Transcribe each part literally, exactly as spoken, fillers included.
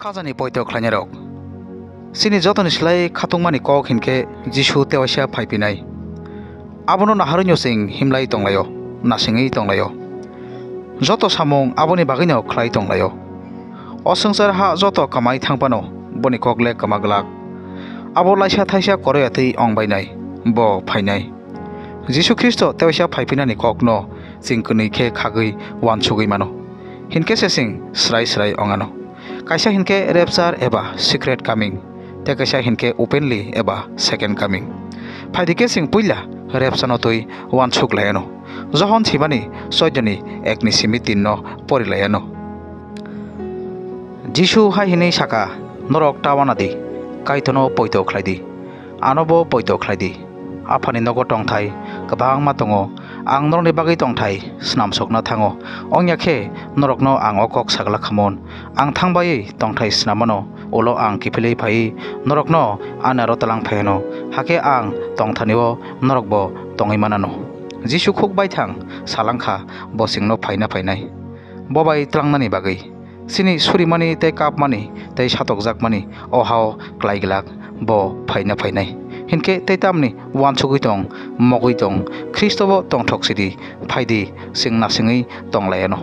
Khajani poito khlainairok. Chini jotoni slai khatungmani kok hinkhe Jisu tewaisa phaiphinai. Abono naharwino chwng himlai tonglaio, nasingwi tonglaio. Joto samung aboni bagwino khlai tonglaio. O swngchar ha joto kamai thangphano boni kok le kwma glak. Abo laisa thaisa koroya twi ong bainai, bo phainai. Jisu Khristo tewaisa phaiphinani kokno chwng kwnwi khe khagwi uansugwi mano. Hinkhe se chwng srai srai ong ano. Kaisa hinkhe rapture eba secret coming, tei kaisa hinkhe openly eba second coming. Phaidi khe chwng puila rapture no twi uansuk lai ano. Johon thwimani choidoni ekni simi tin no pori lai ano. Jisu hai hinwi saka, "Norok ta uana di, Kaitorno poito khlai di, anobo poito khlai di. Aphani nogo tongthai kwbangma tongo, ang norokni bagwi tongthai snamsokna thango. Wngya khe norokno ang o kok sagla khamon, ang thangbaiwi tongthai snam mano, ulo ang kiphilwi phaiwi norokno ani aro tlang phai hwno, hakhe ang tongthani-o norokbo tongwi man ano." Jisu khuk baithang salang kha, bo chwngno phaina phainai. Bo bai tlangnani bagwi. Chini surimani tei kapmani tei satokjakmani o hao klai glak bo phaina phainai. Hinkhe tei tamni uansugwi tong, mogwi tong, Khristobo tongthok sidi, phaidi, chwng nasingwi tong lai ano.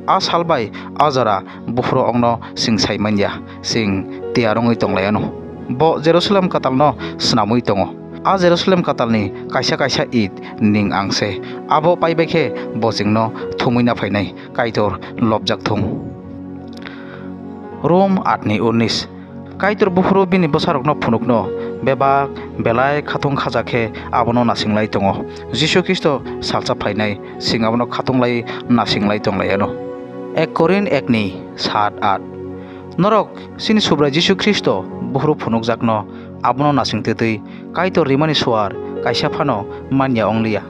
A sal bai a jora buphuru ongno chwng sai manya, chwng tiyar wngwi tong lai ano. Bo Jerusalem katalno snamwi tongo. A Jerusalem katalni kaisa kaisa it ning ang se. Abo paibai khe bo chwngno thumwi na phainai. Kaitor lobjak thung. Rom atni unis. Kaitor buphuru bini bwsarokno phunukno bebak belai khatung khaja khe abono nasinglai tongo. Jisu Khristo salsa phainai, chwng abono khatunglai nasinglai tonglaiyano. Ek Korin ekni sat at. Norok chini Subrai Jisu Khristo buphuru phunukjakno abono nasingtwi twi Kaitor rimani suar kaisa phano manya wngliya.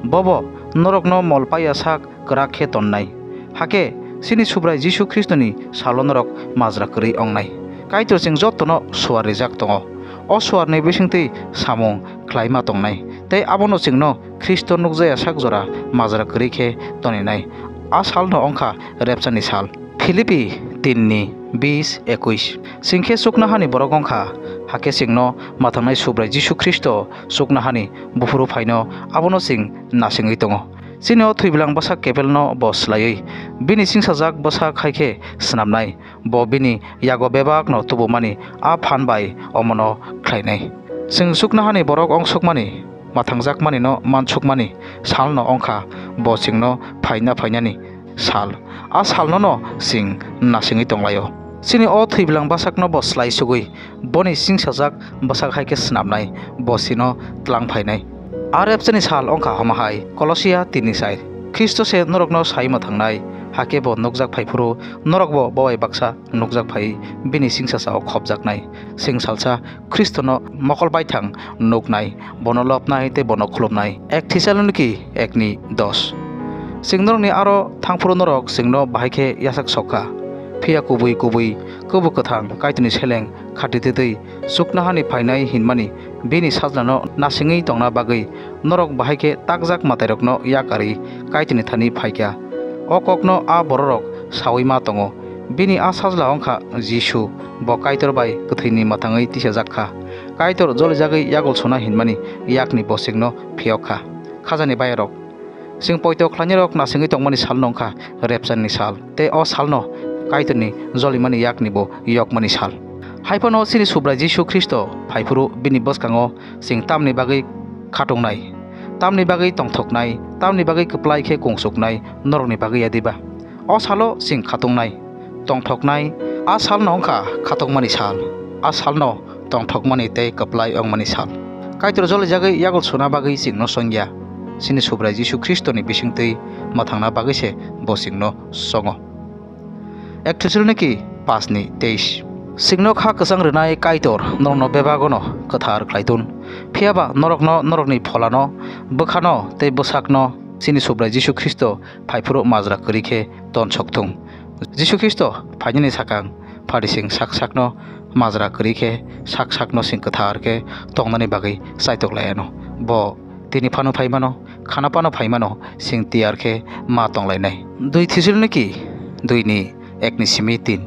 Bobo norokno mol paiya sak kwrak khe tonnai. Hakhe chini Subrai Jisu Khristoni salo norok majra kwrwi wngnai. Kaitor chwng jotono suar rijak tongo. O suarni bisingtwi samung khlaima tongnai, tei abono chwngno Khristo nukjaya sak jora majra kwrwi khe toninai. A salno wngkha repchani sal. Philippi tinni bis ekuis. Chwng khe chuknohani borok wngkha, hakhe chwngno mathangnai Subrai Jisu Khristo chuknohani buphuru phaino abono chwng nasingwi tongo. Chini o thwibilang bwsak kebelno bo swlaiwi bini chingsajak bwsak hai khe snamnai, bo bini yago bebakno tubumani a phan bai omono khlainai. Chwng chuknohani borok ongsukmani, mathangjakmanino mansukmani salno wngkha bo chwngno phaina phainani sal. A salnono chwng nasingwi tonglaio. Chini o thwibilang bwsakno bo slai sugwi boni chingsajak bwsak hai khe snamnai, bo chwngno tlang phainai. A repchani sal wngkha homa hai, Kolosia tinni sai. Khristo se norokno sai mwthangnai, hakhe bo nukjak phai phuru norokbo bo bai baksa nukjak phai bini chingsasao khopjaknai. Chwng salsa Khristono mokol baithang nuknai, bono lobnai tei bono khulumnai. Ek Thessaloniki ekni dos. Chwng norokni aro thangphuru norok chwngno bahai khe yasak sok kha. Phiya kubui kubui Kubu Kwthang Kaitorni seleng khati twi twi chuknohani phainai hinmani bini sajlano nasingwi tongna bagwi norok bahai khe takjak mwtairokno yakarwi Kaitorni thani phai kha. O kokno a bororok saui ma tongo. Bini a sajla wngkha Jisu, bo Kaitor bai kwthwini mwthangwi tisajak kha. Kaitor jolijagwi yagul sona hinmani yakni bo chwngno phiyok kha. Khajani bayarok, chwng poito khlainairok nasingwi tongmani salno wngkha repcharni sal, tei o salno Kaitorni jolimani yakni bo yokmani sal. Hai phano chini Subrai Jisu Khristo phai phuru bini bwskango chwng tamni bagwi khatungnai, tamni bagwi tongthoknai, tamni bagwi kwplai khe kungsuknai norokni bagwi ya diba? O salo chwng khatungnai, tongthoknai. A salno wngkha khatungmani sal. A salno tongthokmani tei kwplai wngmani sal. Kaitor jolijagwi yagul suna bagwi chwngno songya. Chini Subrai Jisu Khristoni bisingtwi mwthangna bagwi se bo chwngno songo. Ek Thessaloniki paanch ni teis. Chwngno kha kwchang rwnai Kaitor norokno bebagono kwthar khlai tun. Phiyaba norokno norokni pholano, bwkhano tei bwsakno chini Subrai Jisu Khristo phai phuru majra kwrwi khe tonsok thung. Jisu Khristo phainani sakang pharising sak sakno majra kwrwi khe sak sakno chwng kwthar khe tongnani bagwi chaitok lai anw. Bo tini phano phai mano, khana phano phai mano, chwng tiyar khe ma tong lainai. Dui Thessaloniki dui ni ek ni simi tin.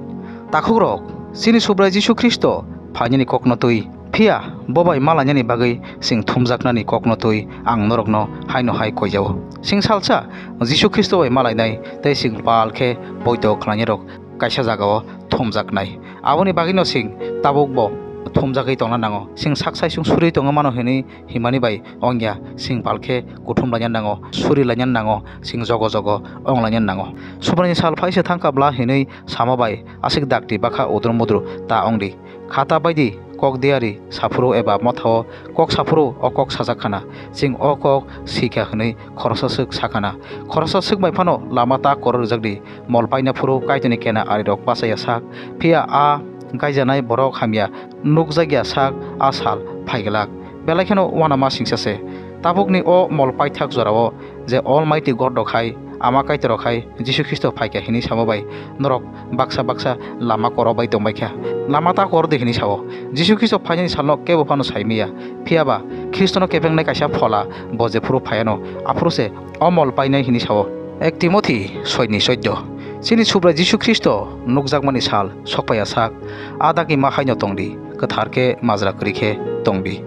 Takhukrok, Chini Subrai Jisu Khristo phainani kokno twi, phiya bo bai malainani bagwi chwng thumjaknani kokno twi ang norokno haino hai koijao. Chwng salsa Jisu Khristo bai malainai tei chwng pal khe poito khlainairok kaisa jagao thumjaknai. Aboni bagwino chwng tabukbo thumjagwi tongna nango. Chwng sak saisung suri tongwi mano hwnwi himani bai wngya, chwng pal khe kuthum laina nango, suri laina nango, chwng jogo jogo wng laina nango. Subraini sal phaisa thangkha bla hwnwi sama bai aswk dakti bakha udru mudru ta wng di. Khata baidi kok diari saphuru eba mothao kok saphuru o kok sajak khana. Chwng o kok sikha hwnwi khoroksa swk sakhana. Khoroksa swk bai phano lama ta koro rwjak di. Mol paina phuru Kaitorni kena arirok bachaya sak, phiya a gaijanai borok hamya nukjakya sak a sal phaiglak. Belai kheno uanama singsa se. Tabukni o mol paithak jorao je Almighty God rok hai, Ama Kaitor rok hai, Jisu Khristo phaikha hwnwi samo bai norok baksa baksa lama koro bai tongbaikha. Lama ta koro de hwnwi sao. Jisu Khristo phainani salno kebo phano saimaya. Phiyaba Khristono kebengnai kaisa phola bo jephuru phaiano, aphuru se o mol painai hwnwi sao. Ek Timothi soini soddo. Chini Subrai Jisu Khristo nukjakmani sal sokpaiya sak, a dagi ma haino tongdi, kwthar khe majra kwrwi khe tongdi.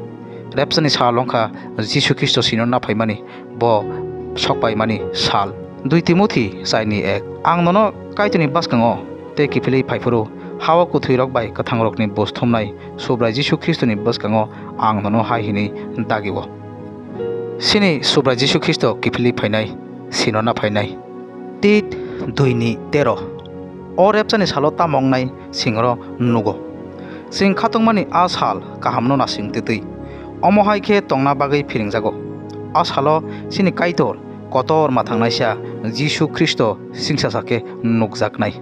Repsani sal wngkha Jisu Khristo sino naphaimani, bo sokpaimani sal. Dui Timothi chaini ek. Ang nono Kaitorni bwskango tei kiphilwi phaiphuru, ha-o kwthwirok bai kwthangrokni buj thumnai Subrai Jisu Khristoni bwskango ang nono hai hwnwi dagi-o. Chini Subrai Jisu Khristo kiphilwi phainai, sinona phainai. Tit dui ni tero. O repchani salo tamo wngnai chwng oro nugo. Chwng khatungmani a sal kahamno nasing twtwi. Omo hai khe tongna bagwi phiringjago. A salo chini Kaitor kotor mathangnaisa Jisu Khristo singsasa khe nukjaknai.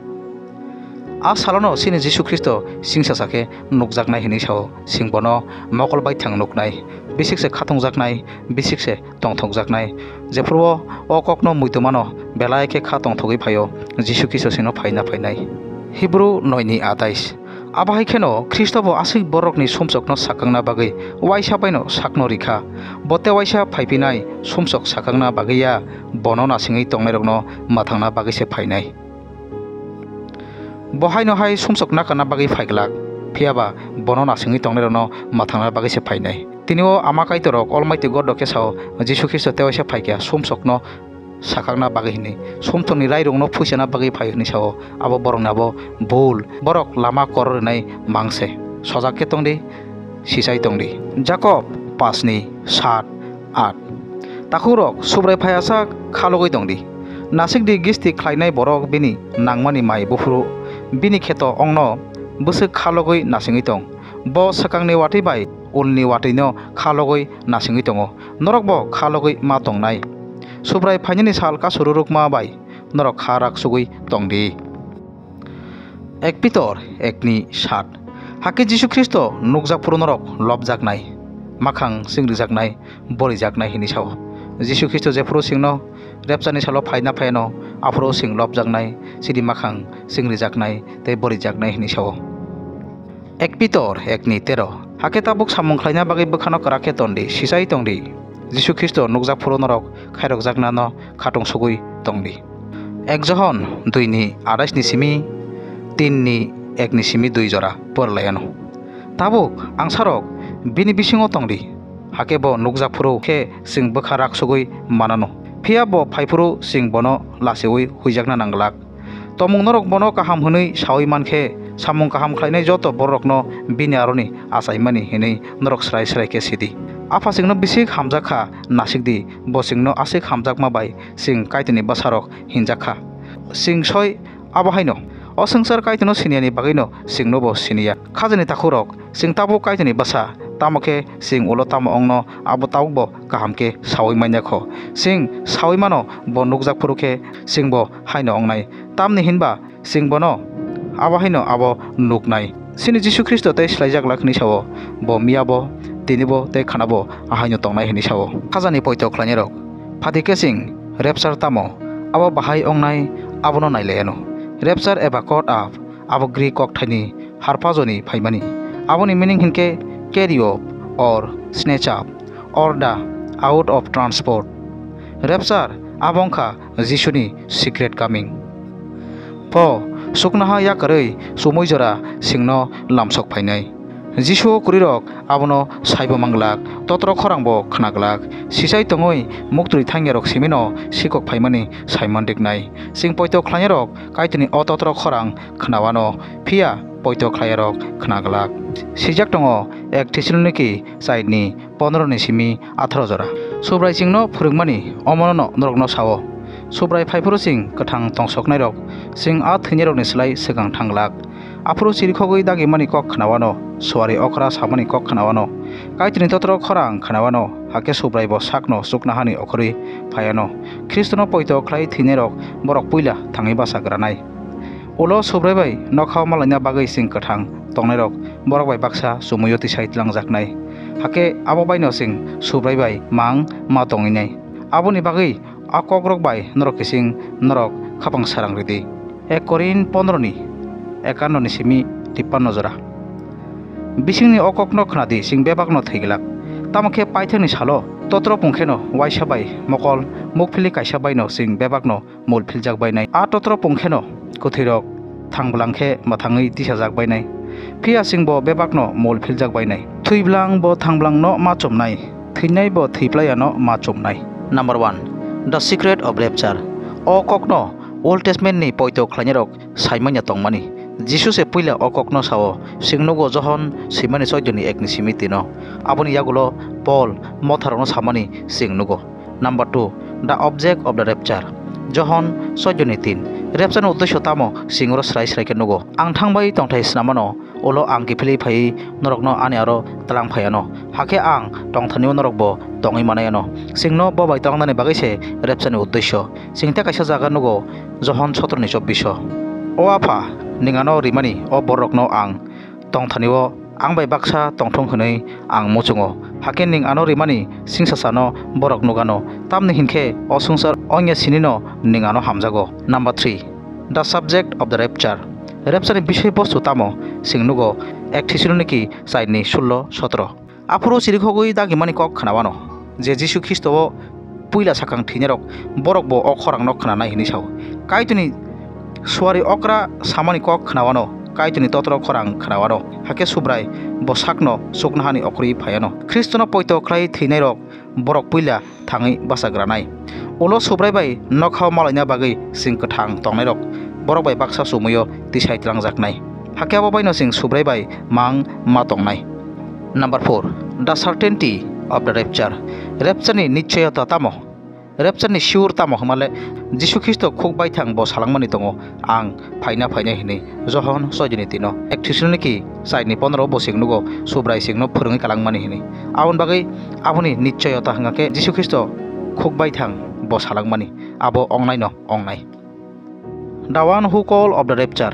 A salono chini Jisu Khristo singsasa khe nukjaknai hwnwi sao, chwng bono mokol baithang nuknai, bisik se khatungjaknai, bisik se tongthokjaknai. Jephuru o kokno muitu mano, belai khe kha tongthogwi phaio, Jisu Khristo sino phaina phainai. Hibru noi ni atais. Abo hai kheno Khristo bo aswk borokni sumsokno sakangna bagwi uaisa baino sakno rikha. Bo tei uaisa phaiphinai sumsok sakangna bagwi ya, bono nasingwi tongnairokno mathangna bagwi se phainai. Bo haino hai sumsok nakarna bagwi phaiglak, phiyaba bono nasingwi tongnairokno mathangna bagwi se phainai. Tini o Ama Kaitorrok Almighty God rok khe sao, Jisu Khristo tei waisa phaikha sumsokno sakakna bagwi hwnwi, sumsokni rairokno phuisana bagwi phai hwnwi sao. Abo borokni abo bul, borok lama koro rwnai mang se. Sojak khe tongdi, sisai tongdi. Jakob paanch ni saat, aat. Takhukrok, Subrai phaiyasak khalogwi tongdi. Nasikdi gisti khlainai borok bini nangmani mai buphuru, bini kheto ongno bwswk khalogwi nasingwi tong. Bo swkangni watwi bai ulni watwino khalogwi nasingwi tongo. Norokbo khalogwi ma tongnai. Subrai phainani sal kasu rwrwkma bai norok kha raksugwi tongdi. Ek Pitor ek ni saat. Hakhe Jisu Khristo nukjak phuru norok lobjaknai, makhang chwng rijaknai, borijaknai hwnwi sao. Jisu Khristo jephuru chwngno repchani salo phaina phaiano, aphuru chwng lobjaknai, chini makhang chwng rijaknai tei borijaknai hwnwi sao. Ek Pitor ek ni tero. Hakhe tabuk samung khlaina bagwi bwkhano kwrak khe tondi, sisai tongdi. Jisu Khristo nukjak phuru norok khairokjaknano khatung sugwi tongdi. Ek Johon dui ni atais ni simi tin ni ek ni simi dui jora por lai ano. Tabuk angsarok bini bisingo tongdi, hakhe bo nukjak phuru khe chwng bwkha rak sugwi manano. Phiya bo phai phuru chwng bono lachiui huijakna nang glak. Tomung norok bono kaham hwnwi saui man khe, samung kaham khlainai joto bororokno bini aroni achaimani hwnwi norok srai srai khe sidi. Apha chwngno bisik hamjak kha, nasikdi, bo chwngno aswk hamjakma bai chwng Kaitorni bwsarok hinjak kha. Chwng soi abo haino, o swngchar Kaitorno siniyani bagwino chwngnobo siniya. Khajani takhukrok, chwng tabuk Kaitorni bwsa, tamo khe chwng ulo tamo wngno abo tabukbo kaham khe saui manya kho. Chwng saui mano bo nukjak phuru khe chwngbo haino wngnai. Tamni hinba chwng bono abo haino abo nuknai. Chini Jisu Khristo tei swlaijak glak hwnwi sao, bo miyabo, tinibo tei khanabo ahaino tongnai hwnwi sao. Khajani poito khlainairok, phati khe chwng rapture tamo, abo bahai wngnai abono nailaiano. Rapture eba caught up, abo Greek kokthaini harpazoni phaimani. Aboni meaning hinkhe carry off or snatch up or the out of transport. Rapture abo wngkha Jisuni secret coming. Bo Chuknoha yakarwi chumui jora singno lamsok phainai. Jisuo kwrwirok abono saibo manglak, totro khorangbo khnaglak. Sichai tongwi muktwi thangyarok simino sikok phaimani saiman riknai. Chwng poito khlainarok Kaitorni o totro khorang khnawano, phiya poito khlaiyarok khnaglak. Swijak tongo ek Thessaloniki chaini pondro ni simi atharo jora. Subrai chwngno phwrwngmani omono norokno sao. Subrai phaiphuru chwng kwthang tongsoknairok, chwng a thwinairokni slai swkang thanglak. Aphuru chirikhogwi dagimani kok khnawano, suari okra samani kok khnawano, Kaitorni totro khorang khnawano, hakhe Subraibo sakno chuknohani okhorwi phaiano. Khristono poito khlai thwinairok borok puila thangwi bachagranai. Ulo Subrai bai nokhao malaina bagwi chwng kwthang tongnairok borok bai baksa chumuio tisai tlangjaknai. Hakhe abo baino chwng Subrai bai mang ma tongwinai. Aboni bagwi a kokrok bai norok kiching norok khapang sarang ridi. Ek Korin pondro ni ekanno ni simi tippanno jora. Bisingni o kokno khnadi, chwng bebakno thwiglak. Tamo khe paithakni salo totro pungkheno waisa bai mokol mukphili kaisa baino chwng bebakno mul philjak bainai. A totro pungkheno kwthwirok thangbwlang khe mwthangwi tisajak bainai. Phiya chwngbo bebakno mul philjak bainai. Thwiblang bo thangbwlangno ma chumnai, thwinai bo thwiplaiano ma chumnai. Number one, The Secret of Rapture. O kokno Old Testament ni poito khlainairok saimanya tongmani. Jisu se puila o kokno sao, chwng nugo Johon swimani choido ni ek ni simi tino. Aboni yagulo Paul motharokno samani chwng nugo. Number two, The Object of the Rapture. Johon choido ni tin. Rapture ni uddesyo tamo chwng oro srai srai khe nugo. Ang thangbai tongthai snamano, ulo ang kiphilwi phaiwi norokno ani aro tlang phaiano. Hakhe ang tongthanibo norokbo tongwi manaiano. Chwngno bo bai tlangnani bagwi se rapture ni uddesyo. Chwng tei kaisa jaga nugo, Johon sotro ni chobbish o. O Apha, nwng ano rimani o bororokno ang tongthanibo ang bai baksa tongthung hwnwi ang muchungo. Hakhe nwng ano rimani singsasano borok nugano. Tamni hinkhe o swngchar ongya sinino nwng ano hamjago. Number three, The Subject of the Rapture. Rapture ni bisoi bostu tamo? Chwng nugo ek Thessaloniki chaini sullo sotro. Aphuru chirikhogwi dagimani kok khnawano, je Jisu Khristo o puila sakang thwinairok, borokbo o khorangno khnanai hwnwi sao. Kaitorni suari okra samani kok khnawano, Kaitorni totro khorang khnawano, hakhe Subrai bo sakno chuknohani okhorwi phaiano. Khristono poito khlai thwinairok borok puila thangwi bachagranai. Ulo Subrai bai nokhao malaina bagwi chwng kwthang tongnairok borok bai baksa chumuio tisai tlangjaknai. Hakhe abo baino chwng Subrai bai mang ma tongnai. Number four, The Certainty of the Rapture. Rapture ni nichchoyota tamo? Rapture ni sure tamo hwnmale Jisu Khristo khuk baithang bo salangmani tongo, ang phaina phainai hwnwi. Johon choido ni tino. Ek Thessaloniki chaini pondro bo chwng nugo, Subrai chwngno phwrwngwi kalangmani hwnwi. Aboni bagwi aboni nichchoyota hwnkha khe Jisu Khristo khuk baithang bo salangmani, abo ongnaino ongnai. The One Who Call of the Rapture.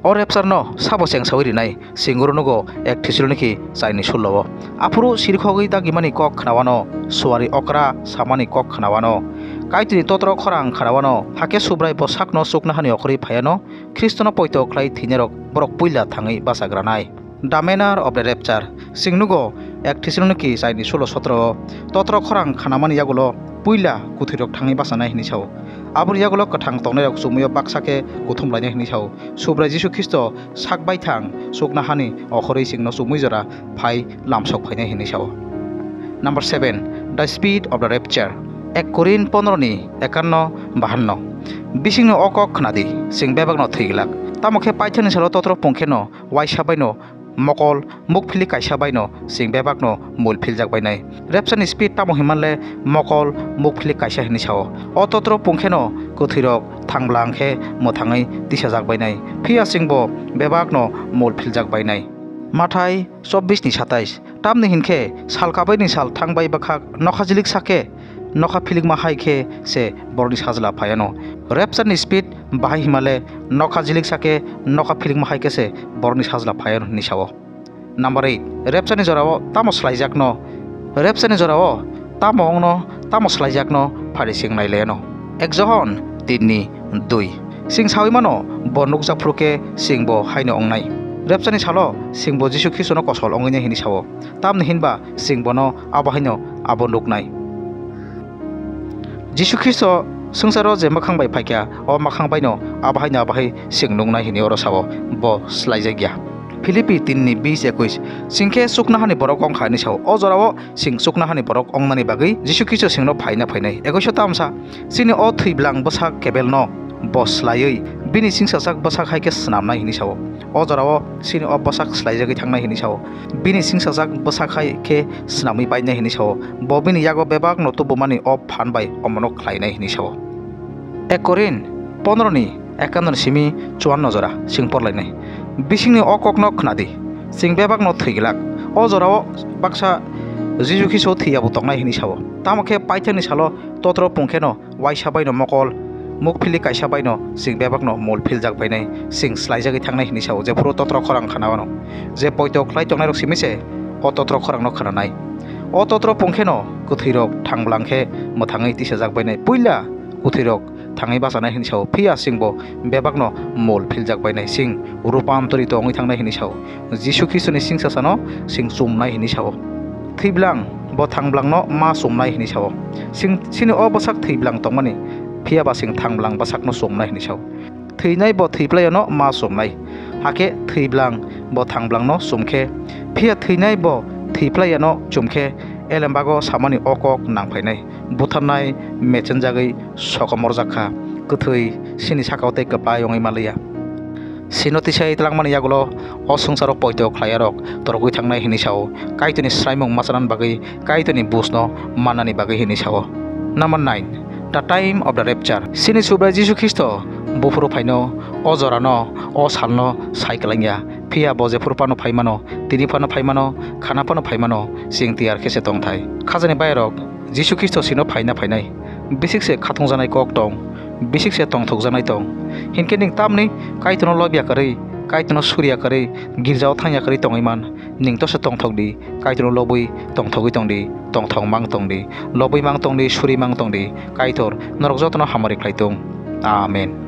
O rapture no sabo chengsawi rinai, chwng oro nugo ek Thessaloniki chaini sullo o. Aphuru sirikhogwi dagimani kok khnawano, suari okra samani kok khnawano, Kaitorni totro khorang khnawano, hakhe Subrai bo sakno chuknohani okhorwi phaiano, Khristono poito khlai thwinairok borok puila thangwi bachagranai. The Manner of the Rapture. Chwng nugo ek Thessaloniki chaini sullo sotro o. Totro khorang khnamani yagulo puila kwthwirok thangwi bachanai hwnwi sao. Aboni yagulo kwthang tongnairok chumuio baksa khe kuthum lainai hwnwi sao. Subrai Jisu Khristo sak baithang chuknohani okhorwi chwngno chumui jora phai lamsok phainai hwnwi sao. Number seven, The Speed of the Rapture. Ek Korin pondro ni ekanno bahanno. Bisingni o kok khnadi, chwng bebakno thwiglak. Tamo khe paithakni salo totro pungkheno waisa baino mokol mukphili kaisa baino chwng bebakno mul philjak bainai. Rapture ni speed tamo hinmanle mokol mukphili kaisa hinwi sao. O totro pungkheno kwthwirok thangbwlang khe mwthangwi tisajak bainai, phiya chwngbo bebakno mul philjak bainai. Mathai chobbish ni satais. Tamni hinkhe sal kabaini sal thangbai bwkhak nokha jilik sakhe, nokha philikma hai khe se borokni sajla phaiano. Rapture ni speed bahai himale nokha jilik sakhe, nokha philikma hai khe se borokni sajla phaiano hwnwi sao. Number eight, rapture ni jorao tamo swlaijakno? Rapture ni jorao tamo wngno, tamo swlaijakno phari chwng nailaiano. Ek Johon tin ni dui. Chwng saui mano, bo nukjak phuru khe chwng bo haino wngnai. Rapture ni salo chwng bo Jisu Khristono kosol wngwi nai hwnwi sao. Tamni hinba chwng bono abo haino abo nuknai. Jisu Khristo Swngcharo je mwkhang bai phaikha, o mwkhang baino abo haino abo hai chwng nuknai hwnwi oro sao, bo swlaijakya. Philippi tin ni bis ekwis, chwng khe chuknohani borok wng kha hwnwi sao. O jorao chwng chuknohani borok wngnani bagwi Jisu Khristo chwngno phaina phainai. Ekwis tamsa, chini o thwiblang bwsak kebelno bo swlaiwi bini chingsajak bwsak hai khe swnamnai hwnwi sao. O jorao chini o bwsak swlaijagwi thangnai hwnwi sao. Bini chingsajak bwsak hai khe swnamwi painai hwnwi sao. Bo bini yago bebakno tubumani o phan bai omono khlainai hwnwi sao. Ek Korin pondro ni ekanno ni simi chuanno jora chwng porlainai. Bisingni o kokno khwnadi, chwng bebakno thwi glak. O jorao baksa Jisu Khristo thwiyabo tongnai hwnwi sao. Tamo khe paithakni salo totro pung kheno waisa baino mokol, mukphili kaisa baino chwng bebakno mol philjak bainai, chwng swlaijagwi thangnai hwnwi sao, jephuru totro khorang khana wano. Je poito khlai tongnairok simi se o totro khorangno khnanai. O totro pung kheno kwthwirok thang bwlang khe mwthangwi tisajak bainai. Puila kwthwirok thangwi bachanai hwnwi sao, phiya chwngbo bebakno mol philjak bainai, chwng rupantorito wngwi thangnai hwnwi sao. Jisu Khristoni chingsasano chwng chumnai hwnwi sao. Thwiblang bo thangbwlangno ma chumnai hwnwi sao. Chwng chini o bwsak thwiblang tongmani, phiya ba chwng thangbwlang bwsakno chumnai hwnwi sao. Thwinai bo thwiplaiano ma chumnai, hakhe thwiblang bo thangbwlangno chumkhe, phiya thwinai bo thwiplaiano chumkhe, elembago samani o kok nangphainai, butharnai, mechenjagwi sokomorjak kha, kwthwi chini sakao tei kwplai wngwi manliya. Sino tisai twlangmani yagulo o swngcharo poito khlaiyarok torogwi thangnai hwnwi sao, Kaitorni swraimung machanani bagwi, Kaitorni bujno mannani bagwi hwnwi sao. Number nine, the time of the rapture. Chini Subrai Jisu Khristo buphuru phaino, o jorano, o salno sai kwlangya. Phiya bo jephuru phano phaimano, tini phano phaimano, khana phano phaimano, chwng tiyar khe se tongthai. Khajani bayarok, Jisu Khristo sino phaina phainai. Bisik se khatungjanai kok tong, bisik se tongthokjanai tong. Hinkhe nwng tamni Kaitorno lobya kwrwi, Kaitorno surya kwrwi, girjao thangya kwrwi tongwi man. Nwng tosa tongthok di, Kaitorno lobwi tongthogwi tong di, tongthok mang tong di, lobwi mang tong di, suri mang tong di. Kaitor norok jotono hamari khlai tong. Amen.